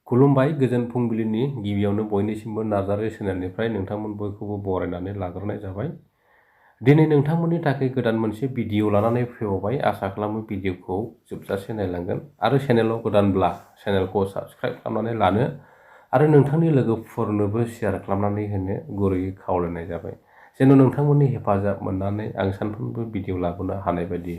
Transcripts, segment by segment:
खुलुमबाय गोजोन फुंबिलिनि गिबियावनो बयनिसिमबो नार्जारी चेनेलनिफ्राय नोंथांमोन बयखौबो बरायनानै लाग्रोनाय जाबाय। दिनै नोंथांमोननि थाखाय गोदान मोनसे भिडिअ लानानै फैबावबाय। आसा खालामो भिडिअखौ जोबजासे नायलांगोन आरो चेनेलाव गोदानब्ला चेनेलखौ साबस्क्राइब खालामनानै लानो आरो नोंथांनि लोगोफोरनोबो शेयार खालामनानै होनो गुरैयै खावलायनाय जाबाय। जेन' नोंथांमोननि हेफाजाब मोननानै आं सानफ्रोमबो भिडिअ लाबोनो हानाय बायदि।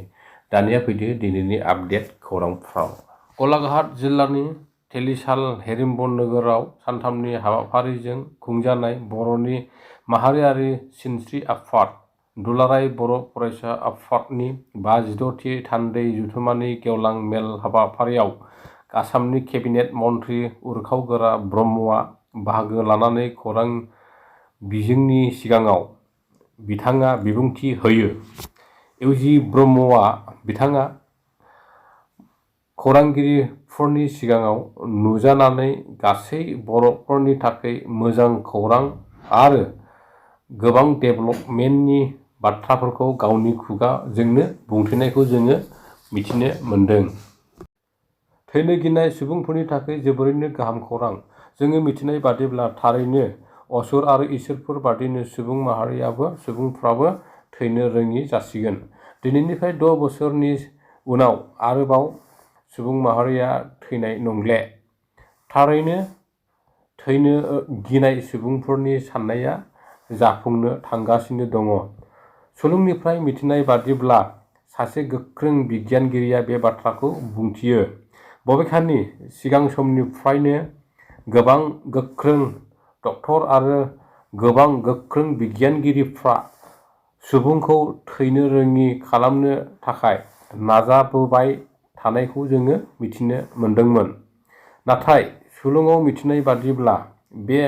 दानिया फैदो दिनैनि आपडेट खौरांफ्राव। गलाघाट जिल्लानि तेलिसाल हेरिम्बन नोगोराव सानथामनि हाबाफारिजों खुंजानाय बर'नि माहारियारि सिनस्रि आफाद दुलाराय बर' फरायसा आफादनि 56थि थान्दै जथुम्मानि गेवलां मेल हाबाफारियाव आसामनि केबिनेट मन्थ्रि उरखाव-गोरा ब्रह्मआ बाहागो लानानै खौरां बिजोंनि सिगाङाव बिथाङा बिबुंथि होयो। इउजि ब्रह्मआ बिथाङा खौरांगिरिफोरनि सिगाङाव नुजानानै गासै बर'फोरनि थाखाय मोजां खौरां आरो गोबां डेभेलपमेन्टनि बाथ्राफोरखौ गावनि खुगाजोंनो बुंथिनायखौ जोङो मिथिनो मोन्दों। थैनो गिनाय सुबुंफोरनि थाखाय जोबोरैनो गाहाम खौरां। जोङो मिथिनाय बादिब्ला थारैनो असुर आरो इसोरफोर बादिनो सुबुंफ्राबो थैनो रोङि जासिगोन। दिनैनिफ्राय 6 बोसोरनि उनाव आरोबाव सुबुं माहारिया थैनाय नंले। थारैनो थैनो गिनाय सुबुंफोरनि साननाया जाफुंनो थांगासिनो दङ। सुलुंनिफ्राय मिथिनाय बादिब्ला सासे गोख्रों बिगियानगिरिया बे बाथ्राखौ बुंथियो। बबेखानि सिगां समनिफ्रायनो गोबां गोख्रों डक्टर आरो गोबां गोख्रों बिगियानगिरिफ्रा सुबुंखौ थैनो रोङि खालामनो थाखाय नाजाबोबाय थानायखौ जोङो मिथिनो मोन्दोंमोन। नाथाय सुलुङाव मिथिनाय बादिब्ला बे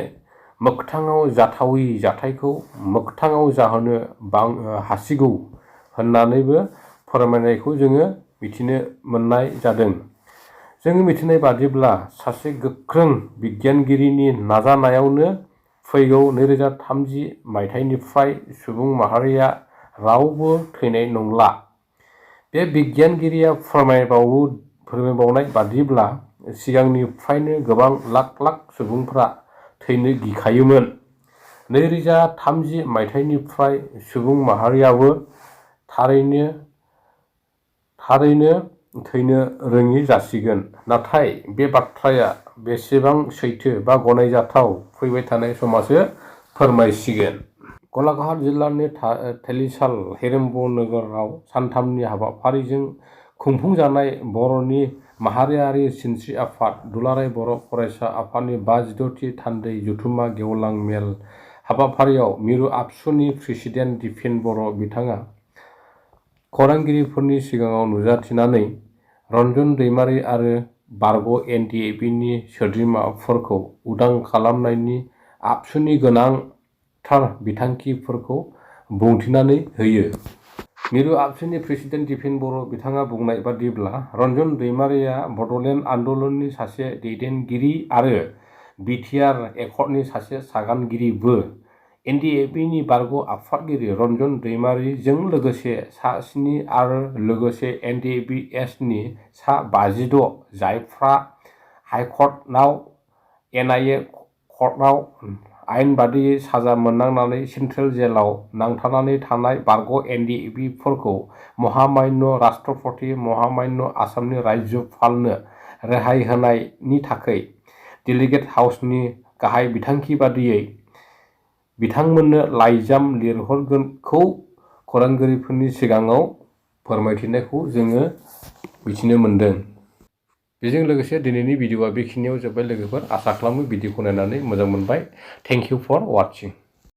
मोगथाङाव जाथावै जाथायखौ मोगथाङाव जाहोनो हासिगौ होननानैबो फोरमायनायखौ जोङो मिथिनो मोननाय जादों। जोङो मिथिनाय बादिब्ला सासे गोख्रों बिगियानगिरिनि नाजानायावनो फैगौ 2030 मायथाइनिफ्राय सुबुं माहारिया रावबो थैनाय नंला। बे बिगियानगिरिया फोरमायबावनाय बादिब्ला सिगांनिफ्रायनो गोबां लाख लाख सुबुंफ्रा थैनो गिखायोमोन। 2030 मायथाइनिफ्राय सुबुं माहारियाबो थारैनो थैनो रोङि जासिगोन। नाथाय बे बाथ्राया बेसेबां सैथो बा गनायजाथाव फैबाय थानाय समासो फोरमायसिगोन। गलाघाट जिल्लानि तेलिसाल हेरिम्बन नोगोराव सानथामनि हाबाफारिजों खुंफुंजानाय बर'नि माहारियारि सिनस्रि आफाद दुलाराय बर' फरायसा आफादनि 56थि थान्दै जथुम्मा गेवलां मेल हाबाफारियाव मिरु आबसुनि प्रेसिडेन्ट दिपेन बर' बिथाङा खौरांगिरिफोरनि सिगाङाव नुजाथिनानै रन्जन दैमारि आरो बारग' NDFBनि सोद्रोमाफोरखौ उदां खालामनायनि आबसुनि गोनांथार बिथांखिफोरखौ बुंथिनानै होयो। मिरु आबसुनि प्रेसिडेन्ट दिपेन बर' बिथाङा बुंनाय बादिब्ला रन्जन दैमारिया बड'लेण्ड आन्दलननि सासे दैदेनगिरि आरो बिटिआर एकर्डनि सासे सागानगिरिबो। NDFBनि बारग' आफादगिरि रन्जन दैमारिजों लोगोसे सा 7 आरो लोगोसे NDFBSनि सा 56 जायफ्रा हाइकर्टआव NIA कर्टआव आयेन बादियै साजा मोननांनानै सेन्ट्रेल जेलाव नांथानानै थानाय बारग' NDFBफोरखौ महामान्य राष्ट्रपति महामान्य आसामनि रायजोपालनो रेहाय होनायनि थाखाय डेलिगेट हाउसनि गाहाय बिथांखि बादियै बिथांमोननो लाइजाम लिरहरगोनखौ खौरांगिरिफोरनि सिगाङाव फोरमायथिनायखौ जोङो मिथिनो मोन्दों। बेजों लोगोसे दिनैनि भिडिअआ बेखिनियाव जोब्बाय लोगोफोर। आसा खालामो भिडिअखौ नायनानै मोजां मोनबाय। Thank you for वाचिं।